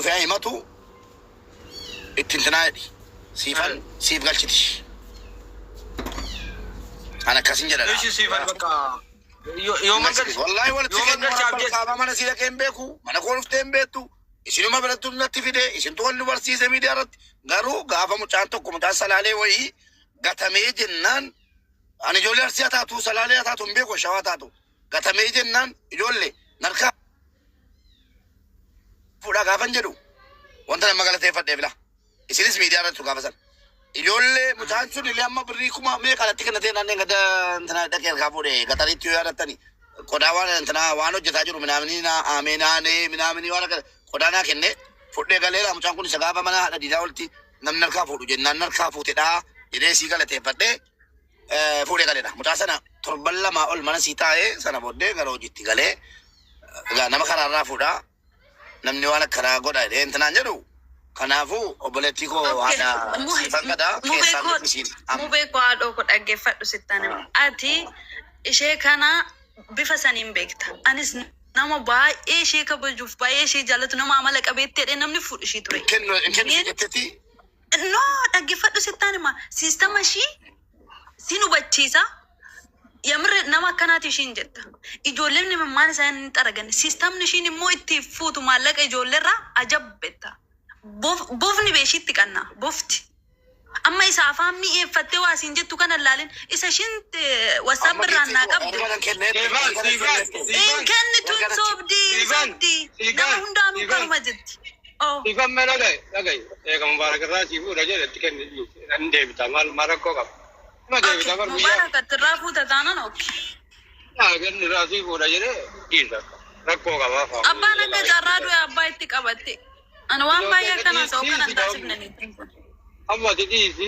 Dhufee haa himatu itti intinaa jedhi. Siifan siif galchiti. An akkasin jedha. Ishi siifan bakka yooma galchi. Wallahi walitti Yooma kennu galcha warra abjees. kaabaa mana sii dhaqee hin beeku. Mana koo dhuftee hin beektu. Isinuma birattu natti fide. Isintu wal nu barsiise miidiyaa irratti. Garuu gaafa mucaan tokko mucaan salaalee wayii gatamee jennaan ani ijoollee arsii haa taatu salaalee haa taatu hin beeku shawaa taatu gatamee jennaan ijoollee narkaa fuudhaa gaafan jedhu wanta nama galateeffadheef la. Isinis miidiyaa irratti gaafa sana. Ijoollee mucaan sun illee amma birrii kuma meeqa natti kennatee naanneen gada intina dhaqee harkaa fuudhe gatariitti yoo yaadattani qodaa waan intina waan hojjetaa jiru minaaminii naa aamee naanee minaaminii waan akka qodaa naa kenne fudhee galeera mucaan kun isa gaafa mana haadha diidaa olti namni harkaa fuudhu jennaan harkaa fuutedhaa jedhee sii galateeffadhee fuudhee galeera. Mucaa sana torban lamaa ol mana sii taa'ee sana booddee gara hojiitti galee egaa nama karaarraa fuudhaa namni waan akkanaa godha jedhee intinaan jedhu kanaafuu obboleettii koo haadha siifan gadaa keessaan dubbisiin amma. Mubee koo haadhoo koo dhaggeeffadhu sittan hima. Ati ishee kana bifa saniin beekta. Anis nama baay'ee ishee kabajuuf baay'ee ishee jaallatu nama amala qabeetti jedhee namni fuudhu ishii ture. Kennu hin kennu Niin- jettetti No, dhaggeeffadhu sittan hima. Siistama ishii sin hubachiisa. Yamirre nama akkanaati ishiin jetta. Ijoolleen imimmaan isaan hin xaragan. Siistamni ishiin immoo itti fuutu maallaqa ijoolleerraa ajab betta. Bofni beeshiitti qanna. Bofti. Amma isa afaan mi'eeffattee waa siin jettu kana ilaalin isa ishiin WhatsApp amma irraan giiftii naa koo qabdu. erga nan kenneetti Siifan, erga nan siifan, kenneetti Hin siifan, kennitu hin erga nan sobdi hin siifan, sobdi. Nama siifan, hundaanuu siifan. kanuma jetti. Oh. Siifan mee dhaga'i, dhaga'i. Eega Mubaarak irraa sii fuudha jedhe itti kenni dhiisi. Hin deebita maal maal rakkoo qaba. Ima Okay. deebita bar guyyaa. Mubarak ati irraa fuuta taanaan okay. Ganni irraa sii fuudha jedhe dhiisa. Rakkoo qaba afaan. Abbaan akka carraa du'e abbaa itti qabatte. Ani waan baay'ee akkana haasa'u kana hin taasifne niitiin kun. Amma ati dhiisi.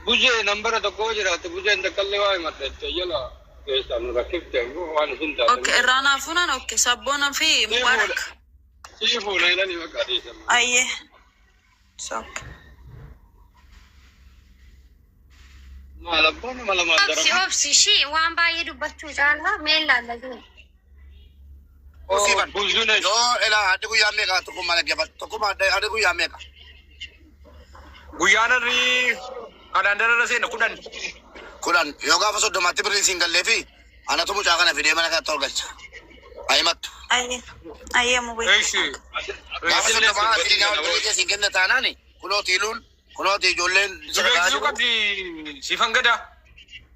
Buzee nambara tokko yoo jiraatte buzeen takkallee waa himatta jettee jala keessaa nu rakkifte ammoo waan isin taate. Okay, irraa naa fuunan okay. Sabboona fi Mubarak. Sii fuudha jedhanii bakka dhiisan. Ayyee. It's okay. Maal abbaa nama lamaan Obsi darama. obsi ishii waan baay'ee dubbachuu caalaa mee ilaalla jiru. Siifan. Buzunesh. Yoo ilaa haadhi guyyaa meeqa tokkummaa dhaggeeffadhu tokkummaa haadhi guyyaa meeqa. Guyyaan harri kalaandara irra seena 10. 10 yoo gaafa 30tti birriin siin gallee fi anatu mucaa kana fidee mana kanatti ol galcha. Haa himattu. Ayyee. Ayyee mubee. Eshi. Gaafa 30 ati ol birrii kee siin kenna taanaani kunooti iluun kunooti ijoolleen Nu sadarkaa beeksisuu jiru. qabdi siifan gadaa.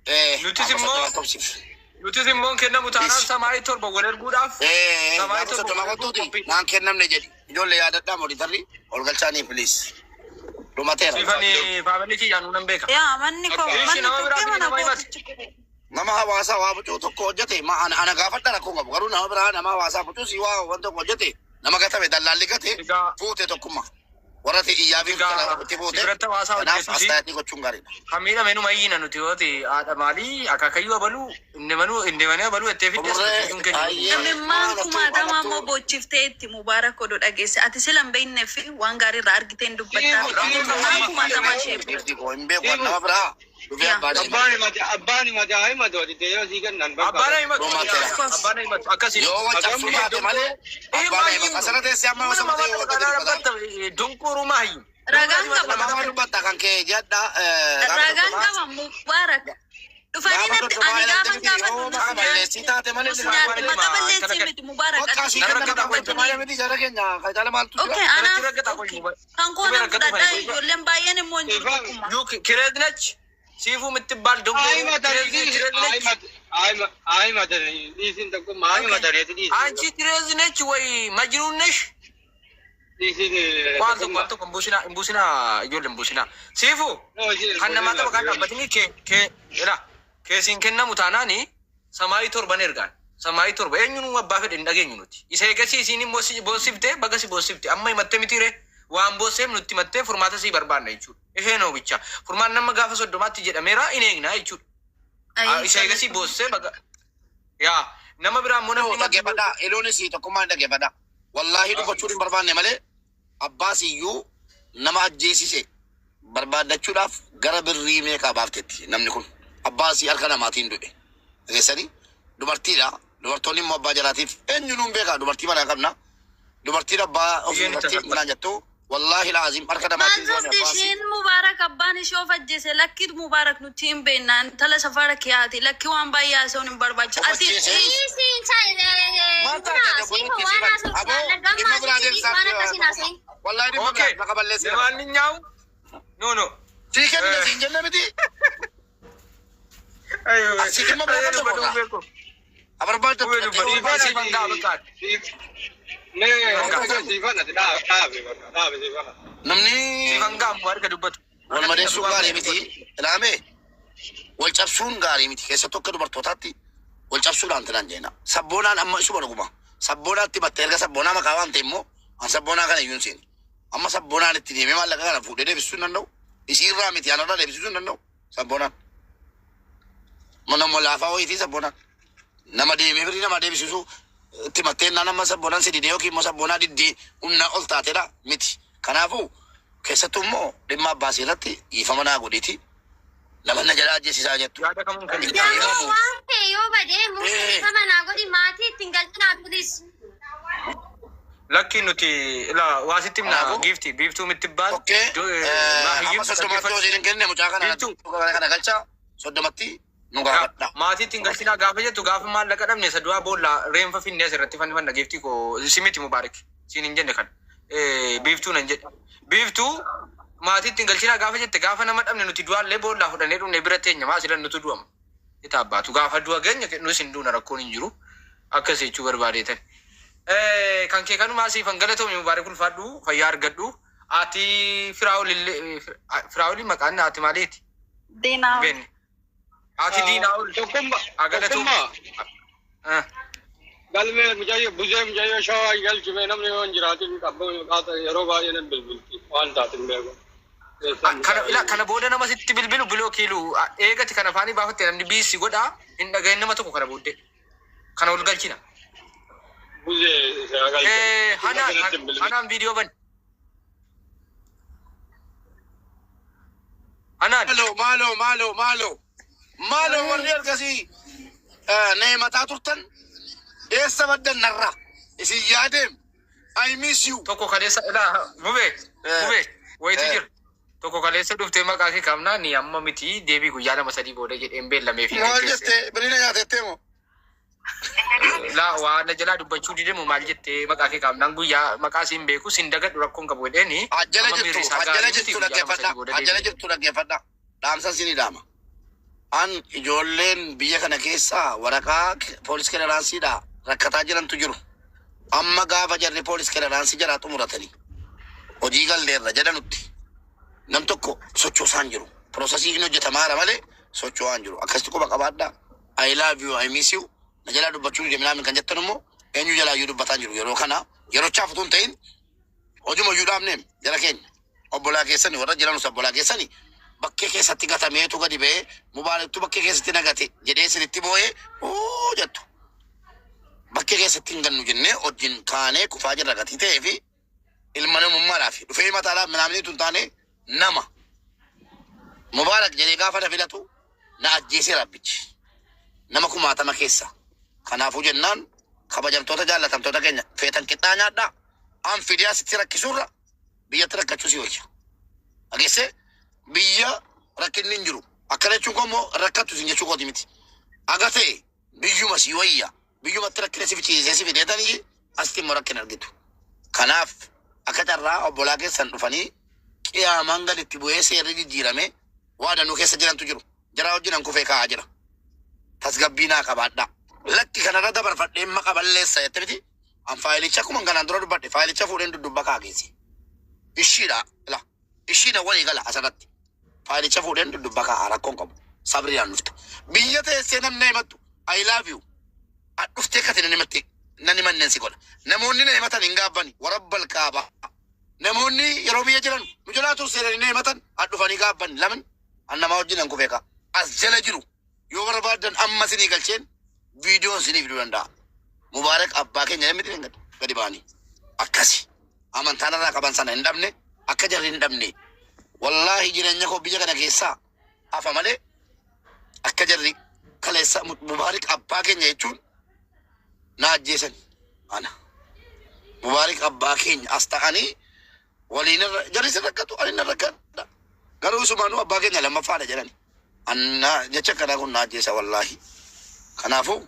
Nutis Nutis immoo qobsiif. nutis immoo hin kennamu taanaan Please. samaayii torba wal erguudhaaf samaayii Gaafa torba 30 wal erguuf kottuuti qophii. naan kennamne jedhi. Ijoollee yaadadhaa monitarri ol galchaanii please. Dhumateera. Siifan faamilii kiyyaan nuun nan beeka. Yaa manni koo Ishi manni nama biraa tokkee fidi mana nama himatu. kootichi. Nama hawaasaa waa bucuu tokko hojjete ma ana ana gaafadha rakkoo qabu garuu nama biraa nama hawaasaa bucuu si waa waan tokko hojjete nama gatame dallaalli gate Egaa fuute tokkummaa. Warra ati iyyaa fi egaa itti si fuute biratti hawaasaa kanaaf hojjetusi astaayatii gochuun gaariidha. kan miidhame numa iyyina nuti yoo ta'e haadha maalii akaakayyuu abaluu indemanuu indemanee abaluu ettee fiddes nuti Xumurree iyyuun keenya nu ayyee Imimmaan anattu kumaatamaa anattu immoo boochiftee itti Mubaarak odoo dhageesse. Ati sila hin beeknee fi waan gaarii irraa argitee hin dubbattaa. Siifu siifu Imimmaan amma kumaatamaa ishee giiftii biratti. koo hin beeku siifu nama biraa dhufee Yaa. abbaa deema. abbaan himate abbaan himate haa himatu ati yoo sii kennan bakka. Abbaan himatu Dhumateera. Of course. abbaan himatu akkasii Yoo wal cabsuu Hagam baate malee ይህ abbaan ማይም himatu. ነው Asirra teessee amma ምንም osoo ta'e አማራ wanta ቃላ dubbata. ድንቁሩ ማይም Ragaan qaba. Nama dubbatta kan kee jedha gaafa Ragaan 30 qaba Mubaarak. Dhufanii gaafa natti 30 ani ilaalte gaafan miti yoo gaafadhu maqa nus balleessii nyaatti. taate malee Nus nyaatti maqa balleessii miti Mubaarak Bakka ati asii kan kan nama dubbatanii. miti jara keenya kan caala maaltu jira. Okay anaaf okay. Kan koo nan fudhadhaa ijoolleen baay'een immoo hin jiru tokkummaa. ክሬዝ ነች ሲፉ የምትባል Haa himatanii ክሬዝ haa ነች himatu haa himatanii dhiisiin tokkummaa haa Okay. himatanii ati dhiisi. አንቺ ክሬዝ ነች ወይ መጅኑን ነሽ? Dhiisiin waan tokko tokkummaa. waan tokko hin buusinaa hin buusinaa ijoollee hin buusinaa siifu No isheen kan namaa buusinaa. tapha kan dhaabbatanii kee kee jedha keessiin kennamu taanaani samaayii torban ergaan samaayii torba eenyuun abbaa fedhe hin dhageenyu nuti isa eegasii isiin immoo si boossifte baga si boossifte amma himatte mitiire waan boosseef nutti himattee furmaata sii barbaanna jechuudha ishee noo bicha furmaan nama gaafa 30tti jedhameera hin eegna jechuudha Ayyee isa eegasii galatuma. boossee baga yaa nama biraa immoo namni himatu Dhaggeeffadhaa iluunis tokkummaan dhaggeeffadhaa. Wallaahi dubbachuun hin barbaanne malee abbaas iyyuu nama ajjeesise barbaaddachuudhaaf gara birrii meeqaa baaftetti namni kun abbaasii harka namaatiin du'e. Dhageessanii dubartiidha. Dubartoonni immoo abbaa jalaatiif eenyu nuun beekaa dubartii manaa qabna. Dubartiin abbaa ofii Biyyeen itti irratti salphate. minaan jettu wallaahi laazim harka Maal namaatiin goone sobdi abbaa si. ishiin Mubaarak abbaan ishee of ajjeese lakki Mubaarak nuti hin beekna intala safara kiyaati lakki waan baay'ee haasa'uun hin barbaachisu. Of Ati ajjeese. Dhiisi Maal insa taate siifo obboleettii waan si bal. haasoftu Aboo jaalladhu dhimma amma biraa asitti deemsaa waan akkasiin haasa'in. Wallaahi dhimma Okay. biraa maqaa balleessi qaba. ለማንኛውም ኖ ኖ Sii kennina siin jenne miti. Asii dhimma biraa qabda boorraa. Abarbaadda Qubee dubbadhu. fudhattee Siifan ga'a bakka. Mee siifan ati dhaabe bakka dhaabe siifan. Namni Siifan ga'a ammoo harka dubbatu. wal madeessuun gaarii miti. Ilaame wal cabsuun gaarii miti. Keessattuu akka dubartootaatti wal cabsuudhaan tinaan jeena. Sabboonaan amma isuma dhuguma. Sabboonaatti battee erga sabboonaa maqaa waan ta'e immoo an sabboonaa kana iyyuu hin seenu. Amma sabboonaan itti deemee maallaqa kana fuudhee deebisuu hin danda'u. Isiirraa miti anarraa deebisuu hin danda'u. Sabboonaan. Mana laafaa wayitii sabboonaan. Nama deemee firii nama deebisisu itti mattee naan amma sabboonaan si didee yookiin immoo sabboonaa diddee humna ol taateedha miti. Kanaafuu keessattuu immoo dhimma abbaasii irratti dhiifama naa godhiiti. Nama na jalaa ajjeesisaa jettu. Yaada kamuun kennu. Itti Yeroo himamu. waan ta'e yoo badee Eh. muka manaa godhi maatii ittiin galchinaa please. Lakki nuti ila waa sitti himna Kanaafuu giifti biiftuu mitti baal. Okkee amma soddomatti hojii hin kenne mucaa kana Biiftuu. kana galcha soddomatti nu gaafadha. Maatii ittiin galchinaa gaafa jettu gaafa maallaqa dhabne isa du'aa boolla reenfa finnee asirratti fannifanna giiftii koo simiti mubaarak siin hin jenne kan biiftuu nan jedhe. Biiftuu maatii ittiin galchinaa gaafa jette gaafa nama dhabne nuti du'aallee boollaa fudhannee dhumne bira teenya maa asilan nutu du'ama. Itti abbaatu gaafa du'a geenye nus hin duuna rakkoon hin jiru akkas jechuu barbaadeetan. Kan kee kanumaa siifan galatoomi mubaarak ulfaadhu fayyaa argadhu. Ati Firaa'ol illee Firaa'ol maqaan ati maaliiti? Diinaa. Beenne. Ati Diinaa'ol. Tokkummaa Agalatoom. tokkummaa galmee mucayyoo buzee mucayyoo shawaa galchime namni yoo hin jiraatin qabba yeroo baay'ee nan bilbilti waan taate hin beeku. Kana ila kana booda nama sitti bilbilu biloo kiilu eegati kana afaanii baafatte namni biisi godhaa hin dhagahin nama tokko kana booddee kana ol galchina. Buzee isa galchime. Hanaan hanaan viidiyoo bani. Hanaan Maaloo maaloo maaloo maaloo maaloo warri ergasii neemataa turtan eessa baddan narra isin yaadeem I miss you. Tokko kaleessa ilaa bubee bubee wayitu jira. Tokko kaleessa dhuftee maqaa kee qabnaa ni amma miti deebii guyyaa lama sadii booda jedheen beellamee fi Maal jettee birina nyaatettee moo? Laa waan na jalaa dubbachuu didemu maal jettee maqaa kee qabnaan guyyaa maqaa siin beeku siin dagadhu rakkoon qabu jedheeni. Ajjala Amma miirri jirtu isaa ajjala gaarii miti jirtu guyyaa lama dhaggeeffadha sadii booda ajjala deebi'e. Jirtu dhaggeeffadha dhaamsan sinii dhaama. An ijoolleen biyya kana keessaa waraqaa poolis clearanceiidha rakkataa jirantu jiru. Amma gaafa jarri poolis clearance jaraa xumuratanii hojii galleerra jedhanutti nam tokko sochoosaan jiru. Processii inni hojjetamaara malee socho'aa hin jiru. Akkasitti quba qabaadhaa. I love you, I miss you. Na jalaa dubbachuu dide minaamin kan jettan immoo eenyu jalaa iyyuu dubbataa hin jiru. Yeroo kana yerochaaf utuu hin ta'in hojuma iyyuu dhaabneem jara keenya. Obbolaa keessani warra jiranus obbolaa keessani bakkee keessatti gatameetu gadi ba'ee mubaaraktu bakkee keessatti nagate jedhee isinitti boo'ee oo jettu. Bakkee keessatti hin gannu jennee wajjin kaanee kufaa jirra gatii ta'ee fi ilma namummaadhaaf dhufee mataadhaaf minaaminiitu hin taane nama. Mubaarak jedhee gaafa na filatu na ajjeesee rabbichi. Nama kumaatama keessa. Kanaafuu jennaan kabajamtoota jaallatamtoota keenya feetan qixxaa nyaadhaa. An fidee asitti rakkisuurra biyyatti rakkachuu si wayya. Dhageessee biyya rakkinni hin jiru. Akkana jechuun koo immoo rakkattu isin jechuu kooti miti. Aga ta'e biyyuma si wayya. Biyyumatti rakkina si ficiisee si fideetanii asitti immoo rakkina argitu. Kanaaf akka carraa obbolaa keessan dhufanii qiyaamaan gaditti bu'ee seerri jijjiirame waa danuu keessa jirantu jiru. Jaraa wajjin an kufee kaa'aa jira. Tasgabbii naa qabaadhaa. Lakki kanarra dabarfadhee maqa balleessa jette miti. An faayilicha akkuma kanaan dura dubbadhe faayilicha fuudheen dudubba kaa geesse. Ishiidha la ishiidha walii gala asirratti. Faayilicha fuudheen dudubba kaa rakkoon qabu. Sabriidhaan dhufte. Biyya teessee namni himattu I love you. Dhuftee kati nan himatte nan himanneen si godha. Namoonni na himatan hin gaabbani warabbal kaaba. Namoonni yeroo biyya jiran nu jalaa turseeranii na himatan dhufanii gaabban lamin an namaa wajjin an kufee kaa. As jala jiru yoo barbaadan amma sinii galcheen viidiyoon sinii fiduu danda'a. Mubaarak abbaa keenya namni dhibeen gadi ba'anii. Akkasi amantaan irraa qaban sana hin dhabne akka jarri hin dhabne. Wallaahi jireenya koo biyya kana keessaa hafa malee akka jarri kaleessa Mubaarak abbaa keenya jechuun na ajjeesan ana. Mubaarik abbaa keenya as ta'anii waliin irra jarri rakkatu, ani na rakkadha. Garuu isumaanuu abbaa keenya lammaffaadha jedhani. Anna jecha kanaa kun na ajjeesa wallaahi. Kanaafuu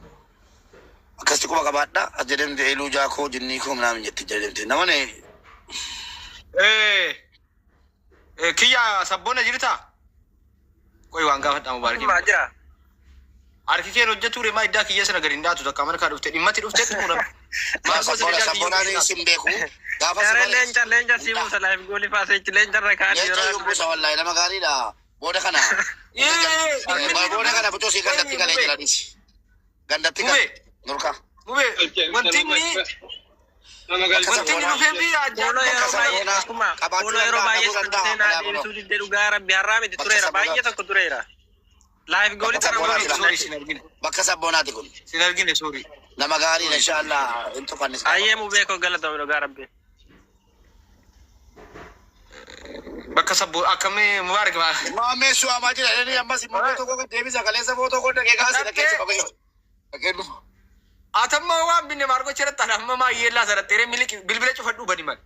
akkasitti quba qabaadha. As jedhamte eeluu jaakoo jinnii koo minaamin jetti jedhamte. Namani Kiyya sabboona jirtaa? Qoy waan gaafadhaa Mubaarakiin. Maa jira. Harki keen hojjetu maa iddaa kiyya sana gadi hin daatu takka mana kaa dhufte dhimmatti dhuftetti muudama. Maa sabboona sabboonaan sin beeku. Gaafa si Yaree bare. leenca leenca sii buusa live goolii faasechi leenca irra kaanii Leenca yeroo iyyuu buusa wallaahi, nama gaariidha. Booda kana booda kana bucoo sii gandatti galee jira dhisi. Gandatti galee. Nurka. Mube wanti inni wanti inni dhufee biyya Booloo yeroo baay'ee Bakka akkuma qabaachuu booloo yeroo danda'a, baay'ee dhabuu danda'a, sirriitti naa balaa booloo. deebisuu didde, dhugaa rabbi har'aa miti Bakka tureera baay'ee sabboonaati. tokko tureera. Live goolii Bakka tana sabboonaati. godhu. Sorry, sin argine. Bakka sabboonaati kun. Sin argine, sorry. Nama gaariidha inshallah hin tuqannis. Ayyee mubee koo galatoomi, dhugaa rabbi. Bakka sabboo akkamii Mubaarak maa? Maamee su'aamaa jira jedhanii ammas immoo footoo koo deebisa, kaleessa footoo koo dhaqee kaasee dhaqee si qabee. Dhaqee dhufa. Atamma waan binne maal gocha irratti amma maayyeellaa sanatti miliqi bilbila cufadhuu bani mal.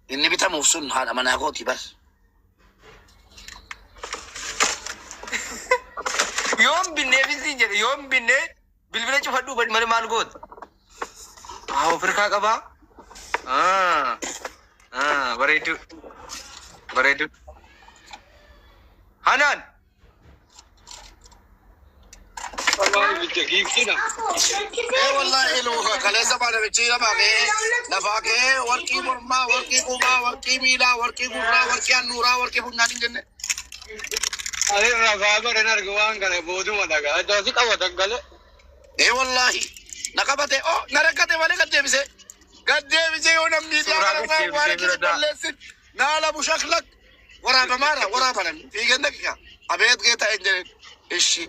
Inni bitamuuf sun haadha manaa kooti bar. Yoon binnee siin jedhe, yoon binnee bilbila cufadhuu bani malee maal goota? Haa, ofirkaa qabaa. Bareedduu. Bareedduu. Hanaan. Ee wallahi elu kaleessa baadamichi lafaa ka'ee lafaa ka'ee warqii mormaa, warqii qubaa, warqii miilaa, warqii gurraa, warqii handhuuraa, warqii funyaan hin jenne. Ani rafaa godhan argu waan kana booduma dhagaa. Iddoo si qabatan galee. Ee wallahi na qabate, oh na rakkate malee gad deebise. Gad deebise yoo namni miidiyaa Suuraa kana gad deebisee waan bira akkasi daa. balleessin naala bushaklak waraabamaara waraabanan fiigan daqiiqa. Abeet geeta hin jedhin ishi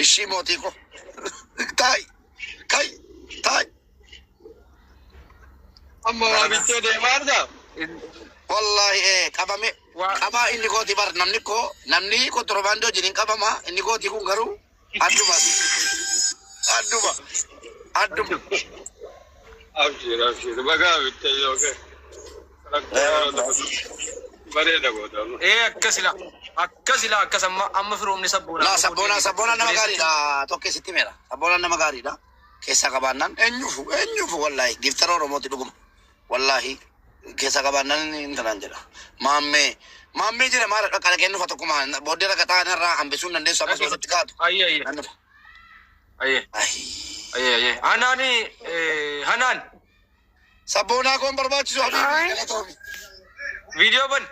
ishi mootii ko taa'i kai taa'i. Amma waa bittee deemaa jirta. Wallahi ee qabame qabaa inni kooti bar, namni koo namni kontiroobaandii wajjin hin qabama, inni kooti kun garuu adduma adduma adduma. Abshir abshir, bagaa bittee yookiin rakkoo yeroo tokko bareeda goota. Ee akkas ila akkas ila akkas amma amma firoomni sabboonaa. La sabboonaa sabboonaa nama gaariidha, tokko sitti meera, sabboonaa nama gaariidha, keessa qabaannaan eenyuufu eenyuufu wallahi giftara Oromooti dhuguma wallahi keessa qabaannaan intalaan jedha maammee maammee jedha maara dhaqa dhaqeen dhufa tokkuma booddee raqaxaa irraa hambisuu hin dandeessu ammas walitti kaatu. Ayyee ayyee. Nan dhufa. Ayyee. Ayi. Ayyee ayyee. Hanaani Hanaan. Sabboonaa koon barbaachisu habiibi, galatoomi. Viidiyoo ban.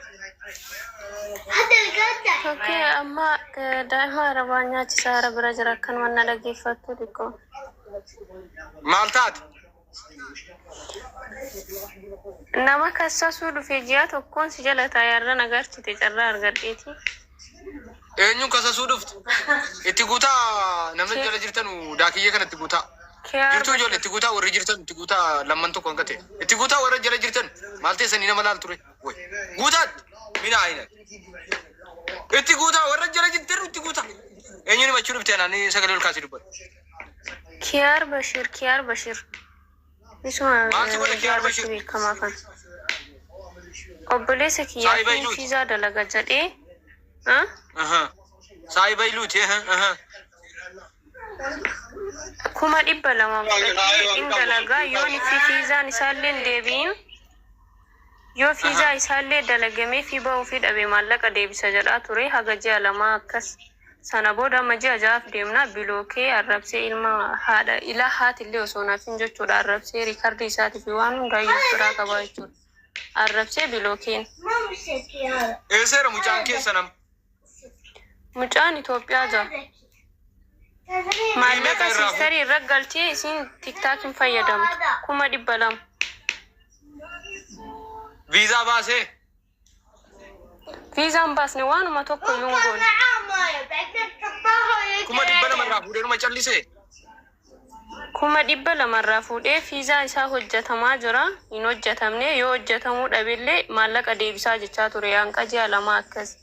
Okay, amma daa'ima arabaa nyaachisaa ara bira jira, akkanuma na dhaggeeffattu xiqqoo. Maal taate? Nama kassasuu dhufe, ji'a tokkoon si jala taa'ee har'a nagarchite carraa argadheeti. Eenyuun kasasuu dhufte? Itti guutaa, namni jala jirtan daakiyyee kana itti guutaa. Kiyaar. Jirtuu ijoollee, itti guutaa, warri jirtan itti guutaa, lamman tokko hanga ta'e. Itti guutaa, warra jala jirtan maal teessanii nama laal ture? Way guutaatti mina ayina. Itti guutaa, warra jala jirtan itti guutaa. Eenyuun himachuu dhufte anaan sagalee ol kaasee dubbadhu? Kiyaar Bashir, Kiyaar Bashir. Isuma Maal si godhe Kiyaar irratti Bashir? beekamaa kan. Obboleessa kiyyaa Saahiba fi Iluuti. fiizaa dalaga jedhee. Ah? Saahiba Iluuti. 200,000 fudhatee in dalagaa, yoo fi fiizaan isaallee hin deebi'in, yoo fiizaa isaallee dalagamee fi ba'uu fi dhabe maallaqa deebisa jedhaa ture haga ji'a 2 akkas. Sana booda amma ji'a 6f deemnaa bilookee arrabsee, ilma haadha ilaa haatillee osoo naafin jechuudha, arrabsee riikardii isaatii fi waan hundaayyuu of biraa qabaa jechuudha, arrabsee bilookeen. Eesseera mucaan keessa nam? Mucaan Itoophiyaa jira. Maallaqa Meeqa irraa siistarii irra galchee, isiin tiktaakin fayyadamtu, 200,000. Viizaa baasee? Viizaan baasne, waanuma tokko iyyuu hin goone. 200,000 irraa fuudhee numa callisee? 200,000 irraa fuudhee fiizaa isaa hojjetamaa jira. Hin hojjetamne, yoo hojjetamuu dhabillee maallaqa deebisaa jechaa ture hanqa ji'a 2 akkas.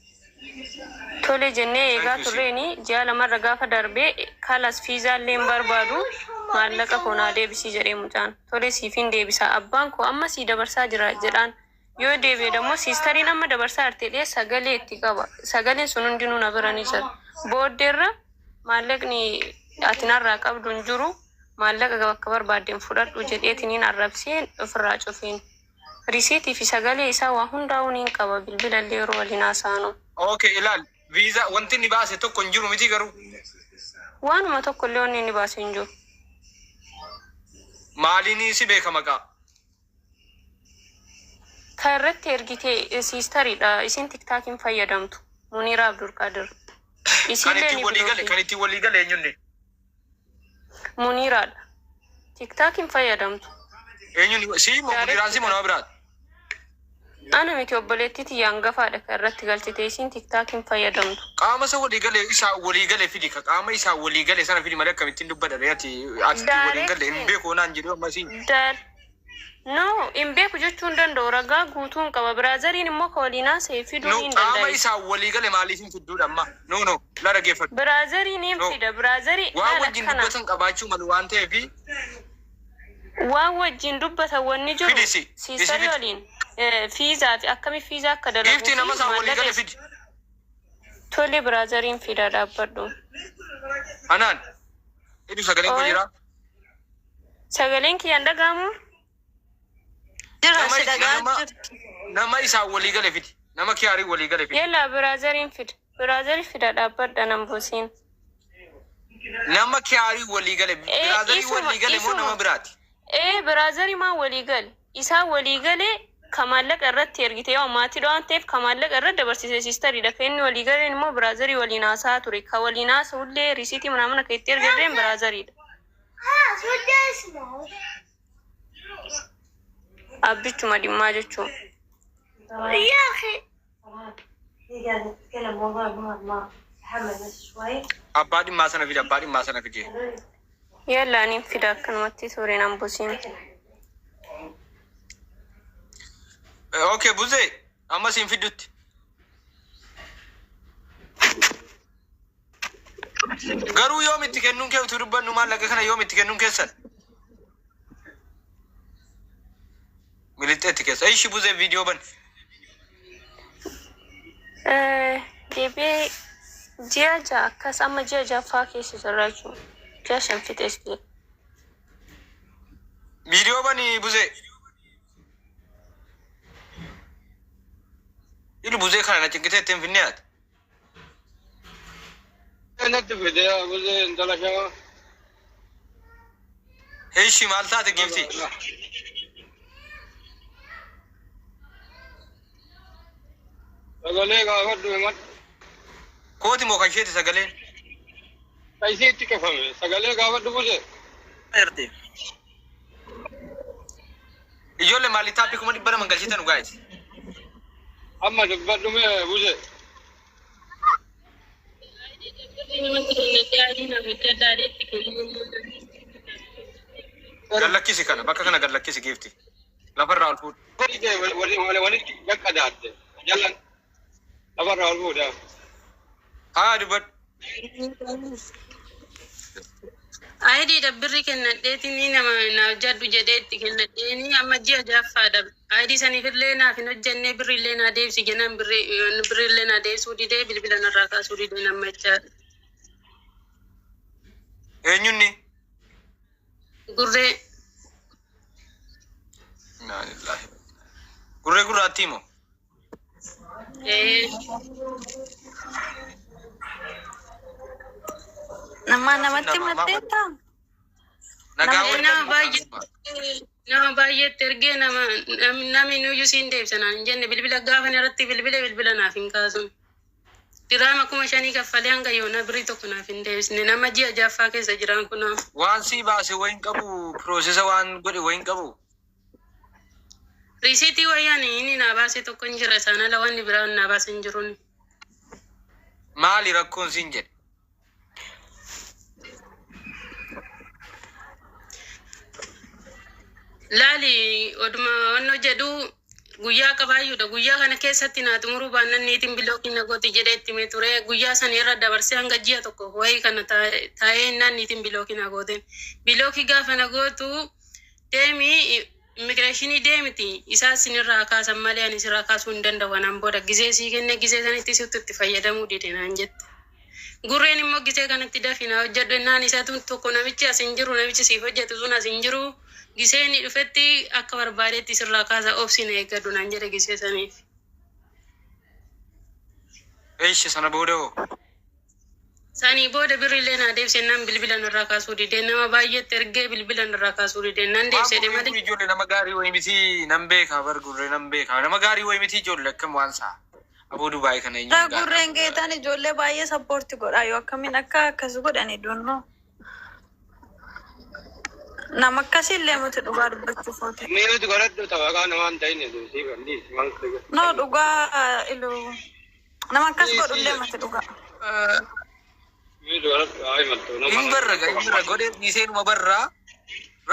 Tole jennee eegaa Thank you, turreeni ji'a lamarra gaafa darbee kalas fiizaallee hin barbaadu. Maallaqa koo naa deebisii jedhee mucaan. Tole siifin deebisa, abbaan koo amma sii dabarsaa jira jedhaan. Yoo deebi'e dammoo siistariin amma dabarsaa jirti jedhee sagalee itti qaba. Sagaleen sun hundinuu na bira ni jira. Booddeerra maallaqni ati narraa qabdu hin jiru, maallaqa bakka barbaaddeen fudhadhu jedheetiniin arrabsee ofirraa cufeen. Risiitii fi sagalee isaa waa hundaa'uu niin qaba, bilbilallee yeroo waliin haasa'anu. Okay, ilaal, viizaa wanti inni baase tokko hin jiru miti garuu? Waanuma tokko illee wanni inni baase hin jiru. Maaliin si beeka maqaa? Ka irratti ergite siistariidha. Isin tiktaakiin fayyadamtu. Muniira Abdulqaadir. Kan Isiillee ittiin ni walii gale bilooki. Kan ittiin walii gale eenyunni? Muniiraadha. Tiktaakiin fayyadamtu. Eenyunni? Si moo Muniraan si moo nama biraati? Ana miti, obboleettii tiyya hangafaadha kan irratti galchite, isiin tiktaakiin fayyadamtu. Qaama isa walii gale, isaa walii gale fidi, ka qaama isaa walii gale sana fidi malee akkamittiin dubbadha ree? Ati ittiin walii galle hin beeku naan jedhu ammasii. Dar. No, hin beeku jechuu hin danda'u. Ragaa guutuu hin qaba. Biraazariin immoo ka waliin haasa'e fiduu No, hin qaama danda'a. isaa walii gale maaliif hin fidduudha amma? No, no, la dhaggeeffadhu. Biraazariin hin No. fida. Biraazarii Waan laal wajjin akkana. dubbatan qabaachuu malu waan ta'eef. Waan wajjin dubbatan wanni jiru Fidi si. Isi siistarii fidi. waliin fiizaa fi akkami fiizaa akka dalaguu Giiftii, fi nama isaa walii maallaqa gale fidi. Tole, biraazariin fida, dhaabbadhu. Anaan. Idu, sagaleen koo Oi. jira. Sagaleen kiyyaan dhaga'amu? Jira, Nama si dhagaa nama jirti. nama isaa walii gale fidi. Nama kiyaarii walii gale fidi. Yalla, biraazariin fida. Biraazarii fida, dhaabbadha, nan buusiin. Nama kiyaarii walii gale. Biraazarii Isuma walii gale moo isuma. nama biraati? Ee, biraazarii maa walii gale? Isaan walii galee ka maallaqa irratti ergite yoo maatiidha waan ta'eef, ka maallaqa irra dabarsise siistariidha. Ka inni walii galeen immoo biraazarii waliin haasa'aa ture. Ka waliin haasa'ullee risiitii mana ka itti ergalleen biraazariidha. Abbichuma dhimmaa jechuun. Abbaa dhimmaa sana fidi, abbaa dhimmaa sana fidi. Yalla, ani fida, akkanumatti ture, nan buusiin. Okay, Buzee, amma siin fiddutti. Garuu yoom itti kennuun kee utuu dubbannu, maallaqa kana yoom itti kennuun keessan? Milixxeetti keessa. Ishi Buzee, viidiyoo ban. Deebi'ee ji'a 6 akkas, amma ji'a ja'affaa keessa jirra jechuudha. Ji'a 5 fixees jira. Viidiyoo bani, Buzee. Ilu, Buzee kana na cinqitee ittiin finnee ati. Natti fide Buzee, intala shawaa. Ishi, maal taate, giifti? Sagalee gaafadhu, himadhu. Kooti moo kan isheeti sagaleen? Isii itti cufame. Sagalee gaafadhu, Buzee. Jirti. Ijoollee, maalii taappii 200,000 galchitan, guys? Amma dubbadhu mee, Buzee. Namatti kennatee adii naaf hojjedhaa itti kennuu. Gallakkisi kana, bakka kana gallakkisi, giifti. Lafarraa ol fuudhu. Walitti qaqqadaadde. Jalan lafarraa ol fuudhaa. Haa, dubbadhu. Ayidiidha birri kennadheetiin nama na hojjedhu jedhee itti kennadheeni, amma ji'a ja'affaadha. Ayidii saniifillee naaf hin hojjennee, birrillee naa deebisi jennaan birrillee naa deebisuu didee, bilbila narraa kaasuu didee nama jechaadha. Eenyunni? Gurree. Innaa lillaahi. Gurree gurraattii moo? Ee. Nama namatti himatteetta? Nagaa Nama waliin. Baay'ee nama baay'eetti ergee, nama namni nuyyuu siin deebisa naan hin jenne, bilbila gaafa irratti bilbila bilbila naaf hin kaasun. Diraama 5,000 kaffalee hanga yoona birrii tokko naaf hin deebisne, nama ji'a ja'affaa keessa jiran kunoo. Waan sii baase wayin qabu, piroosesa waan godhe wayin qabu. Risiitii wayyaan inni naa baase tokko hin jira, isaan ala wanni biraa naa baase hin jiruun. Maali rakkoon siin jedhe? Laali, oduma wanno jedhu Guyyaa qabaayyuudha. Guyyaa kana keessatti naa xumuruu baannaan niitiin bilookii na gooti jedhee itti himee ture. Guyyaa sana irra dabarsee hanga ji'a tokko wayii kana taa'ee naan niitiin bilookii na gooteen. Bilookii gaafa na gootu deemi immigireeshinii deemiti isaa sinirraa kaasan malee ani sirraa kaasuu hin danda'u anaan booda gizee sii kenne gizee sanitti sitti itti fayyadamuu dide naan jette. Gurreen immoo gizee kanatti dafi naa hojjedhu naan isatu tokko namichi as hin jiru, namichi siif hojjetu sun as hin jiru, gisee inni dhufetti akka barbaadetti sirraa kaasa, obsi na eeggadhu naan jedhe gisee saniif. Eeshi, sana booda hoo? Sanii booda birrillee naa deebisee naan bilbila narraa kaasuu dide, nama baay'eetti ergee bilbila narraa kaasuu dide, naan Waan deebisee gurreen kun malee. ijoollee nama gaarii wayii miti, nan beeka bar, gurree nan beeka, nama gaarii wayii miti ijoollee akkam waan saa. Aboo, Dubaay kana eenyuun gaadha. Gurreen geetaan ijoollee baay'ee support godha, yoo akkamiin akka akkas godhani dunnoo. Nama akkasiillee miti dhugaa dubbachuuf yoo ta'e. Miirri godhadhu taphataa namaan ta'in siif andiis maal. No, dhugaa ilu nama akkas godhullee miti dhugaa. Miirri godhadhu haa himattu nama. Hin barra, hin barra godhee dhiisee numa barraa.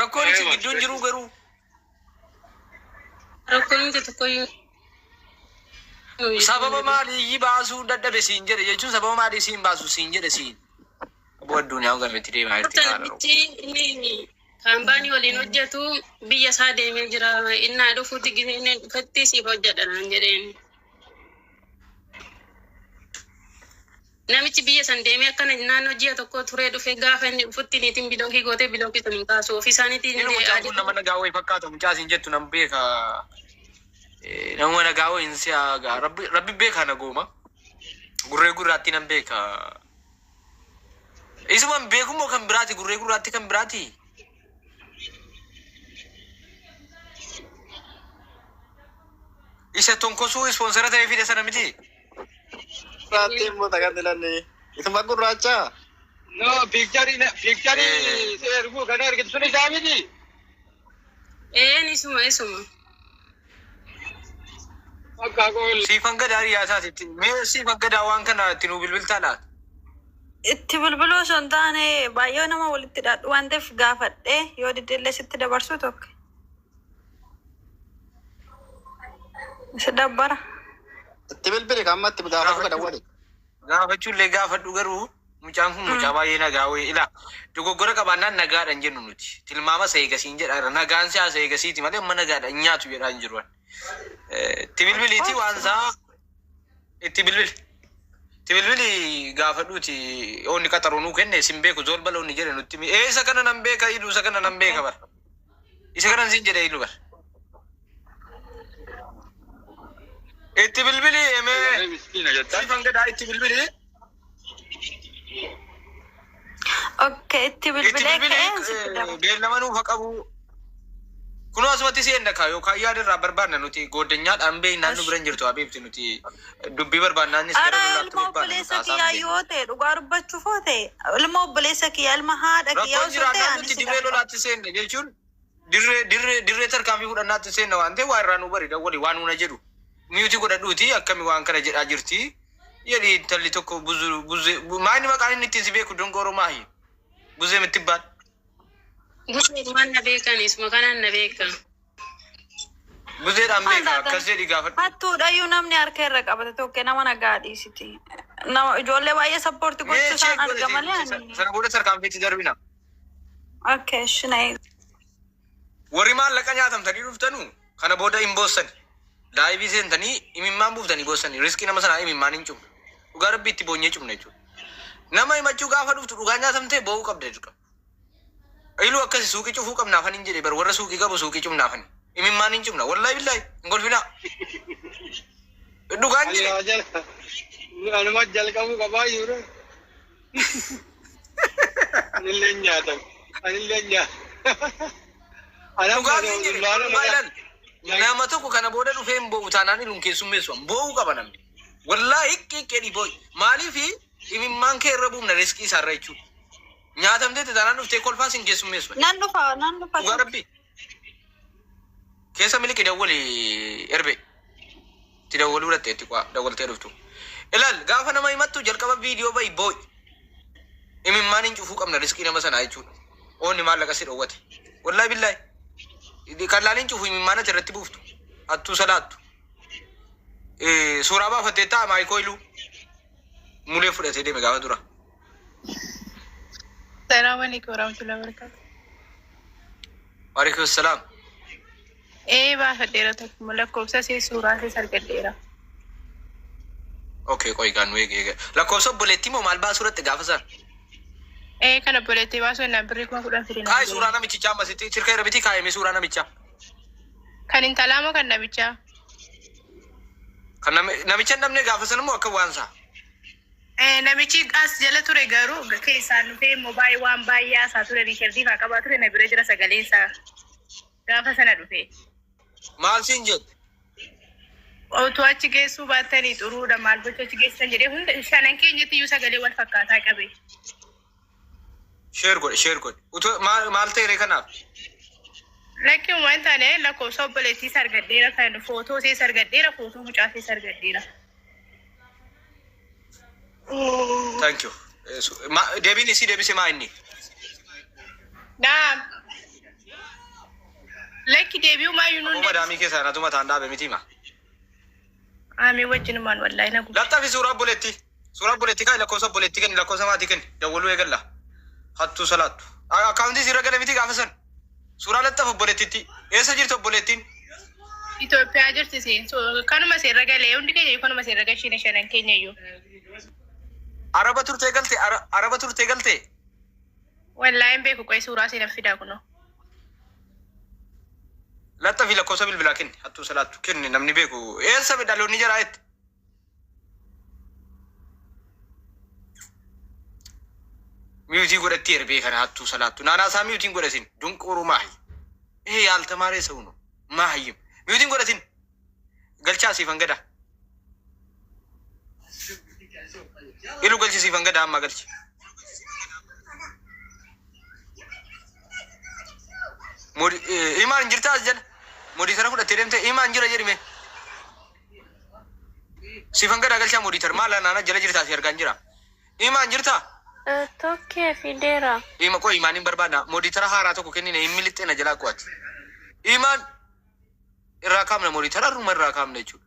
Rakkoon isin gidduun jiru garuu Rakkoon miti tokkoyyuu. Sababa maalii baasuu dadhabe siin jedhe jechuun, sababa maalii siin baasu siin jedhe siin. Aboo, addunyaa gameetti deemaa jirti maal? Namichi inni kaampaanii waliin hojjetu biyya isaa deemee jira. Innaa dhufuutti gisee inni dhufetti siif hojjedha naan jedheen. Namichi biyya san deemee akkana naannoo ji'a tokko turee dhufee gaafa inni dhufutti niitiin bilookii gootee bilookii sun hin kaasu. Ofii isaaniitiin Inni mucaan kun nama nagaa wayii fakkaata, mucaa siin jettu nan beeka. Nama nagaa wayii hin si'a gaa rabbi rabbi beeka nagooma. Gurree gurraatti nan beeka. Isuman beekumoo kan biraati, gurree gurraatti kan biraati. Isa tonkosuu sponsor ta'ee fide sana miti. Gurraatti immoo takan isuma gurraacha. No, picture si erguu kana ergitu sun isaa miti. Een, isuma isuma. Akka qool. Siifan gadaa hiriyaa isaatiitti. Mee siifan gadaa waan kana itti nuu bilbiltaa laata? Itti bilbiluu osoo hin taane baay'ee nama walitti hidhadhu waan ta'eef gaafadhee yoo diddeellee sitti dabarsuu tokko. Si dabbara. Itti bilbili kan ammatti gaafachuu kan dawwali. Gaafachuullee gaafadhu, garuu mucaan kun mucaa baay'ee nagaa wayii ila dogoggora qabaannaan nagaadha hin jennu nuti. Tilmaama isa eegasiin jedha, nagaan siyaasa eegasiiti malee amma nagaadha hin nyaatu jedhaa hin jiru. Itti bilbiliiti waan isaa itti bilbili. Itti bilbili gaafadhuuti, oonni qaxaruu nuu kenne sin beeku zool bala jedhe nutti himi. Ee, isa kana nan beeka ilu, isa kana nan beeka bar. Isa kanan siin jedhe ilu bar. Itti bilbili emee. Miskiina jettaa. Siifan gadaa itti bilbili. Okay, itti Itti bilbilee bilbili ka'ee sitti dabarsa. beellama nuuf haa qabu. Kunoo asumatti si enda yookaan yaada irraa barbaanna nuti gooddanyaadhaan beeknaan nu bira hin jirtu abiibti, nuti dubbii barbaannaanis gara Ara lolaatti ilma barbaanna obboleessa nuti kiyyaa haasaan yoo ta'e, dhugaa dubbachuuf yoo ta'e, ilma obboleessa kiyyaa, ilma haadha kiyyaa Rakkoon osoo ta'e jiraannaan ani nuti si dirree gaafadha. lolaatti seenna jechuun dirree tarkaanfii fudhannaatti seenna waan ta'eef waa irraa nu bari dawwali waan nuna jedhu. Mute godhadhuuti akkami waan kana jedhaa jirti. Jedhi intalli tokko buzu buzee maayini maqaan inni ittiin si beeku dongooroo maahi buzee mittibbaan. Busee waan na beekan, isuma kanaan na beekan. Buzeedhaan Maal beeka taatan? akkas jedhi gaafadhu. Hattuudhayyuu namni harka irra qabate tokko nama nagaa dhiisiti. Nama ijoollee baay'ee support Mee gochuu isaan check arga malee godhati ani. sana booda tarkaanfiitti darbina. Okay, ishina eegu. Warri maallaqa nyaatamtanii dhuftanu kana booda hin boossani. Live seentanii imimmaan buuftanii boossani. Riskii nama sanaa imimmaan hin cumne. Dhugaa rabbii itti boonyee cumne jechuudha. Nama himachuu gaafa dhuftu dhugaa nyaatamtee boo'uu qabda jechuudha. Iluu akkasi suuqii cufuu qabnaafan hin jedhe bar, warra suuqii qabu suuqii cufnaafani. Imimmaan hin cumna. Wallaahi billaahi hin golfinaa. Dhugaan jedhe. Allah jala. Anuma jalqabuu qabaa jiru. Anillee nyaatan. Anillee nyaatan. Dhugaan hin jedhe. Dhugaa ilaali. Nama tokko kana booda dhufee hin boo'u taanaan iluun keessummeessu boo'uu qaba namni. Wallaahi hiqqii hiqqee boo'i. Maaliifi imimmaan kee irra buufna riskii isaarra jechuudha. Nyaatamtee taanaan dhuftee kolfaas hin keessummeessu. Nan dhufa, nan dhufa. Dhugaa rabbii. Keessa miliqi dawwali erbe. Itti dawwaluu dhatte itti dawwaltee dhuftu. Ilaal, gaafa nama himattu jalqaba viidiyoo bahi boo'i. Imimmaan hin cufuu qabna riskii nama sanaa jechuudha. Oonni maallaqa si dhoowwate. Wallaahi billaahi. Kan laaliin cufu imimmaan ati irratti buuftu. Hattuu salaattu. Suuraa baafattee ta'a maayikoo iluu. Mulee fudhatee deeme gaafa dura. Salaamu alaikum warahmatullahi wabarakatuh. Waalaikum salaam. Ee, baafadheera tokkuma lakkoofsa see suuraa sees argadheera. Okay, qoy gaan nu eege eege. Lakkoofsa obboleettii moo maal baasuu irratti gaafa sana? Ee, kan obboleettii baasuu innaan birrii 10,000 fidina. Kaayi suuraa namichaa ammasitti sirka irra bitii kaayame suuraa namichaa. Kan intalaa moo kan namichaa? Kan namicha hin dhabne gaafa sana moo akka waan isaa? Ee, namichi as jala ture garuu keessaan dhufee immoo baay'ee waan baay'ee haasaa ture riikardii faa qabaa ture, na bira jira sagaleen isaa gaafa sana dhufe. Maal siin jette? Otoo achi geessuu baattanii xuruudha, maal gocha achi geessan jedhee hunda shanan keenyatti iyyuu sagalee wal fakkaataa qabe. Share godhe, share godhe. Utuu maal maal ta'e kanaaf? Lakki, waan taane lakkoofsa obboleettiis argadheera, kan footoo isees argadheera, footoo mucaa isees argadheera. Thank you. Deebiin isii deebise maa inni? Naam. Lakki, deebi'uu maayyuu nuun Aboo madaamii keessaa natu mataan dhaabe miti hima. Aamii wajjinumaan wallaahi na gubde. Laxxafi suuraa obboleettii. Suuraa obboleettii kaa'i, lakkoofsa obboleettii kenni, lakkoofsa maatii kenni. Dawwaluu eegalla. Hattuu salaattu. Akkaawuntii sirra gale miti gaafa san. Suuraa laxxafa obboleettiitti. Eessa jirti obboleettiin? Itoophiyaa jirti seen. Kanuma seerra galee hundi keenya iyyuu kanuma seerra gashiine shanan keenya iyyuu. Araba turtee galte, Araba turtee galte. Wallaahi hin beeku, qoy suuraa seenan fidaa kunoo. Laxxafi lakkoofsa bilbilaa kenni. Hattuu salaattu kenni, namni beeku. Eessa dhaloonni jaraa jetti? Mute godhatti erbee kana hattuu salaattu. Naanaa isaa mute godhatin. Dunqooruu maahi. ይሄ ያልተማረ ሰው ነው። ማህይም mute godhatin. Galchaa siifan gada. Ilu galchi, siifan gada amma galchi. Imaan jirtaa as jala? Moderator fudhattee deemte, imaan jira jedhime. Siifan gada galchaa moderator maal naana jala jirtaa si argaan jira. Imaan jirtaa? Tokkee fideera. Ima qoy, imaanin barbaada. Moderator haaraa tokko kennine hin milixxeena jalaa qo'ati. Imaan irraa kaamna, moderator har'uma irraa kaamna jechuudha.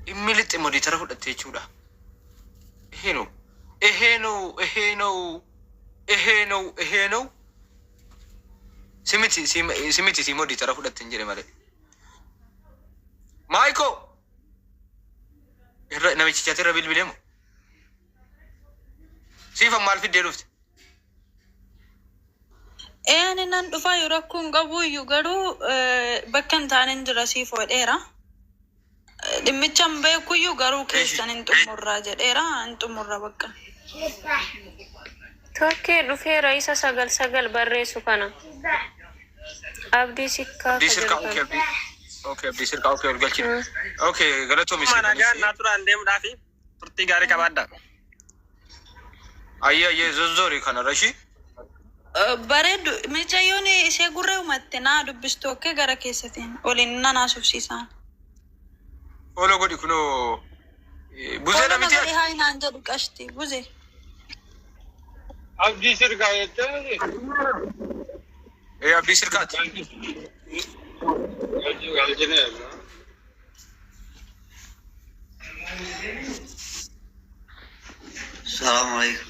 Hin milixxe moderator fudhatte jechuudha. ይሄ ነው፣ ይሄ ነው፣ ይሄ ነው፣ ይሄ ነው፣ ይሄ ነው። Simiti simiti si moderator fudhatte hin jedhe malee. Maayikoo irra namichichaati irra bilbilee moo? Siifan maal fiddee dhufte? Ee, ani nan dhufaa yeroo rakkoo hin qabu iyyuu garuu bakka hin taane hin jira siif hodheera. Dhimmicha hin beeku iyyuu garuu keessan hin xumurraa jedheera, hin xumurra bakka. Tokkee dhufeera, isa 99 barreessu kana. Abdii Sikkaa Abdii ka sirkaa jedhu okay kana. Abdii, okay, abdii sirkaa, okay, ol galchine. Okay, galatoomi. Amma nagaan siifanis. naa turaan deemuudhaafi turtii gaarii qabaadha. Ayyee ayyee, zozzoori kanarra ishii. Bareeddu mucayyoon ishee gurree uumatte naa dubbistu okkee gara keessatiin waliin nan haasofsiisaan. Follow godhi kunoo. Buzee Follow na miti godhi ati. Haa naan jedhu qashti buze. Abdii sirkaa jettee miti? Ee, abdii sirkaati. Galchineerra. Salaamu alaikum.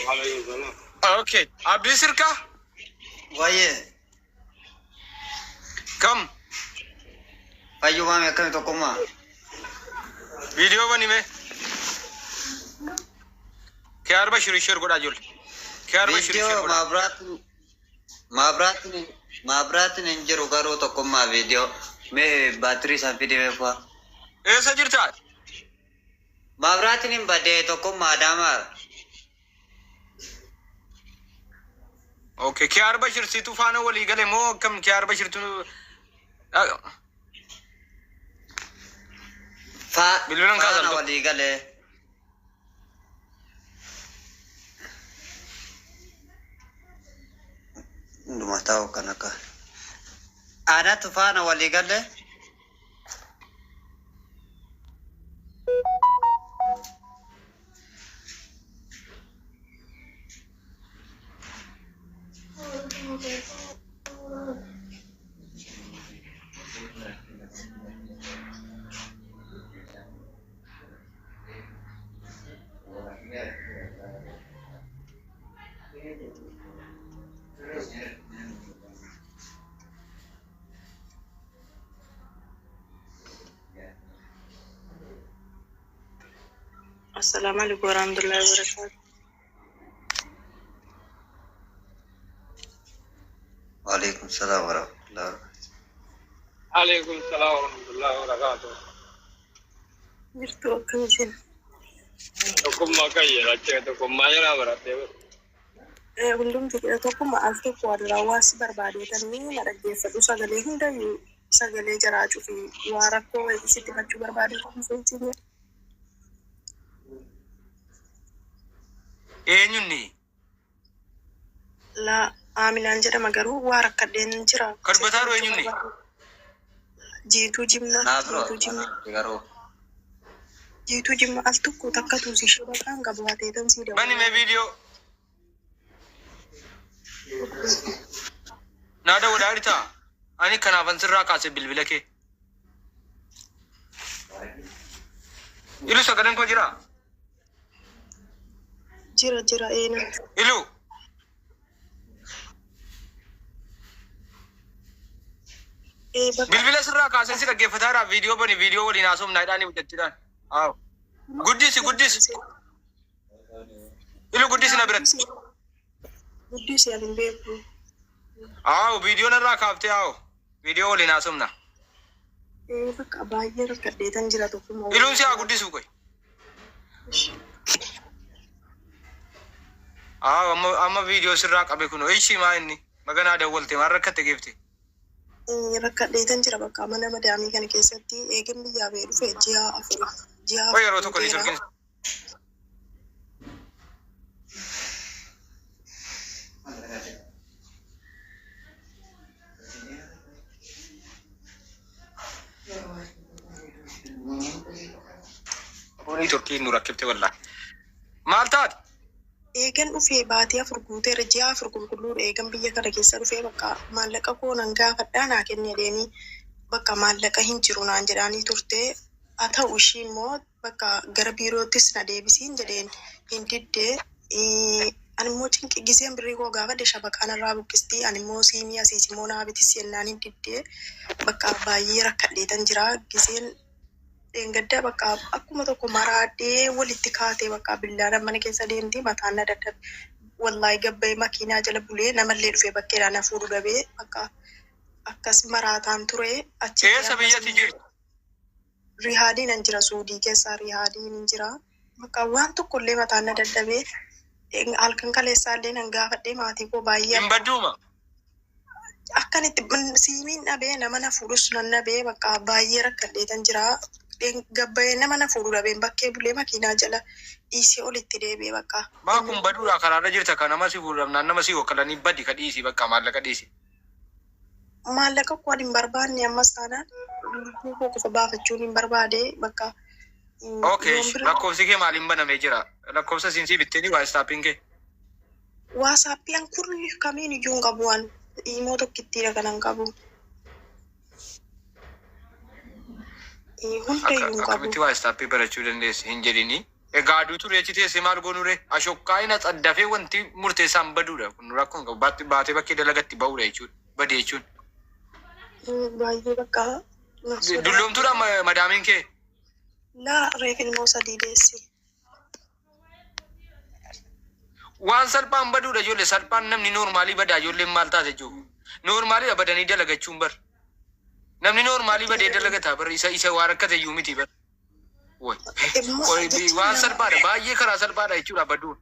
Waalaikum salaam. Okay, abdii sirkaa. Wayyee. Kam? Fayyumaame, akkami tokkummaa? Viidiyoo banime. Kee arba shiru share godhaa ijoollee. Kee arba shiru share Viidiyoo godhaa. Maabraatiin hin jiru garuu tokkummaa, viidiyoo mee baatirii isaan fidime faa. Eessa jirtaa? Maabraatiin hin badee tokkummaa, Adaamaa. Okay, kee arba shirsitu faana walii gale moo akkam kee arba shirtu? Bilbilan kaasan Faana tokko. walii galee. Hundumaa taa'u kan akka. Anatu faana walii galee. Assalaamu alaikum warahmatullahi wabarakatuh. Waalaikum salaam warahmatullahi wabarakatuh. Alaikum salaam warahmatullahi wabarakatuh. Jirtu akkam isin? Tokkummaa kan jedhachee tokkummaa jalaa barattee. Hundumti kudha tokkuma al tokko aduraa waa si barbaadeetanii na dhaggeeffadhu sagalee hundayyuu sagalee jaraa cufi waa rakkoo wayii sitti himachuu barbaadeetan seensine. Eenyunni? Laa Aaminaan jedhama garuu waa rakkadheen jira. Kan dubbataa jiru eenyunni? Jiituu Jimma Naaf Jiituu Jimma garuu. Jiituu Jimma al tokko takka tuusi ishee bakkaan gabaatee sii Bani dawwala. mee viidiyoo. Naa dawwadhaa jirtaa? Ani kanaafan sirraa kaase bilbila kee. Ilu sagaleen koo jiraa? Jira jira eenyu. Ilu. Ee bakka Bilbila sirraa kaasee si dhaggeeffataa jira. Viidiyoo bani viidiyoo waliin haasofnaa jedhaanii mucattiidhaan. Haa. Guddisi guddisi. Ilu guddisi na biratti. Guddisi ani hin beeku. Haa viidiyoo narraa kaaftee haa. Viidiyoo waliin haasofna. Ee bakka baay'ee rakkadheetan jira tokkuma Iluun si haa guddisu qoy. Haa amma amma viidiyoo sirraa qabe kunoo ishii maa inni maganaa dawwalte maal rakkatte geefte. Rakkadheetan jira bakka mana madaamii kana keessatti eegeen biyyaa ba'ee dhufe ji'a 4 ji'a Qoy 4 yeroo tokko guuteera. niitorkiin Niitorkiin nu rakkifte wallaahi. Maal taate? Eegan dhufee baatii 4 guuteera ji'a 4 qulqulluudha eegan biyya kana keessa dhufee bakka maallaqa koo nan gaafadhaa naa kenni jedheenii bakka maallaqa hin jiru naan jedhaanii turte haa ta'u ishii immoo bakka gara biiroottis na deebisiin jedheen hin didde ani immoo cinqi giseen birrii koo gaafadhe shabaqaa narraa buqqistii ani immoo siimii asiis immoo naa bitis jennaan hin didde bakka baay'ee rakkadheetan jira giseen dheengadda bakka akkuma tokko maraadhee walitti kaatee bakka billaadhaan mana keessa deemti mataan na dadhabe wallaahi gabbayee makiinaa jala bulee namallee dhufee bakkeedhaa na fuudhu dhabee bakka akkas maraataan ture achitti Eessa ammas biyyatti immoo jirtu? Rihaadiin an jira Suudii keessaa Rihaadiin hin jira bakka waan tokko illee mataan na dadhabee halkan kaleessaa illee nan gaafadhee maatii koo baay'ee Hin badduuma. Akkan itti siimiin dhabee nama na fuudhus nan dhabee bakka baay'ee rakkadheetan jira. Gabbayee nama na fuudhu dhabeen bakkee bulee makiinaa jala dhiisee olitti deebi'e bakka. Maa kun baduudha karaarra jirta ka nama si fuudhamnaan nama si wakkalanii badi ka dhiisi bakka maallaqa dhiisi. Maallaqa koo ani hin barbaanne ammas taanaan lubbuu koo qofa baafachuun hin barbaade bakka Okay, yoon bira lakkoofsi kee maaliin banamee jira? Lakkoofsa siin sii bitteeni waayistaapiin kee. Waasaappii an kurni kamiin iyyuu hin qabu an iimoo tokkittiidha kanan qabu. Hunda Akka iyyuu hin qabu. akkamitti waayistaappii barachuu dandeesse hin jedhini. Egaa aduu ture achi teessee maal goonure? Ashokkaayina tsaddafee wanti murteessaan baduudha. Kun rakkoo hin qabu. Baatee bakkee dalagatti ba'uudha jechuudha. Bade jechuun. Baay'ee bakka na Dulloomtuudha sodaachisa. madaamiin kee. Laa reef ilmoo sadii deessi. Waan salphaan baduudha ijoollee salphaan namni noormaalii badaa ijoolleen maal taate jechuudha. Noormaaliidha badanii dalagachuun bar. Namni noormaalii badee dalagataa bar isa isa waa rakkate iyyuu miti bar. Woy. Immoo Qoy jechuun waan nama salphaadha baay'ee karaa salphaadha jechuudha baduun.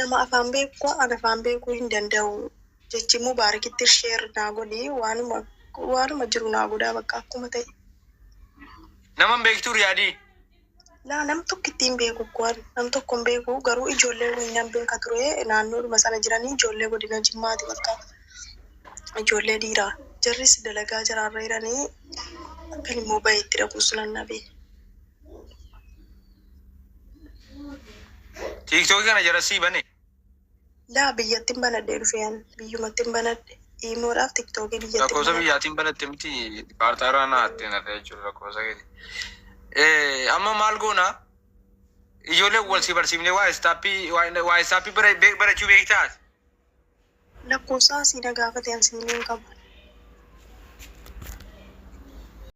Nama afaan beeku an afaan beekuu hin danda'u. Jechi Mubaarakitti sheer naa godhi waanuma waanuma jiru naa godhaa bakka akkuma ta'e. Nama hin beektuu Riyaadii? Laa nam tokkitti hin beeku koo an nam tokko hin beeku garuu ijoollee wayii nan beeka ture naannoodhuma sana jiranii ijoollee godina Jimmaati bakka ijoollee dhiiraa jarris dalagaa jaraarra jiranii akkan immoo bahee itti dhaquus nan dhabe. Tiiktookii kana jara sii bane. Laa biyyattin banadhe dhufe an biyyumattin banadhe iimoodhaaf tiktookii biyyattin Lakkoofsa banadhe. biyyaatiin banatte miti kaartaa irraa naa hatteen har'a jechuudha lakkoofsa keeti. Amma maal goona ijoollee wal si barsiifnee waa istaappii waa istaappii barachuu beektaa? Lakkoofsa asii na gaafate an siimii hin qabu.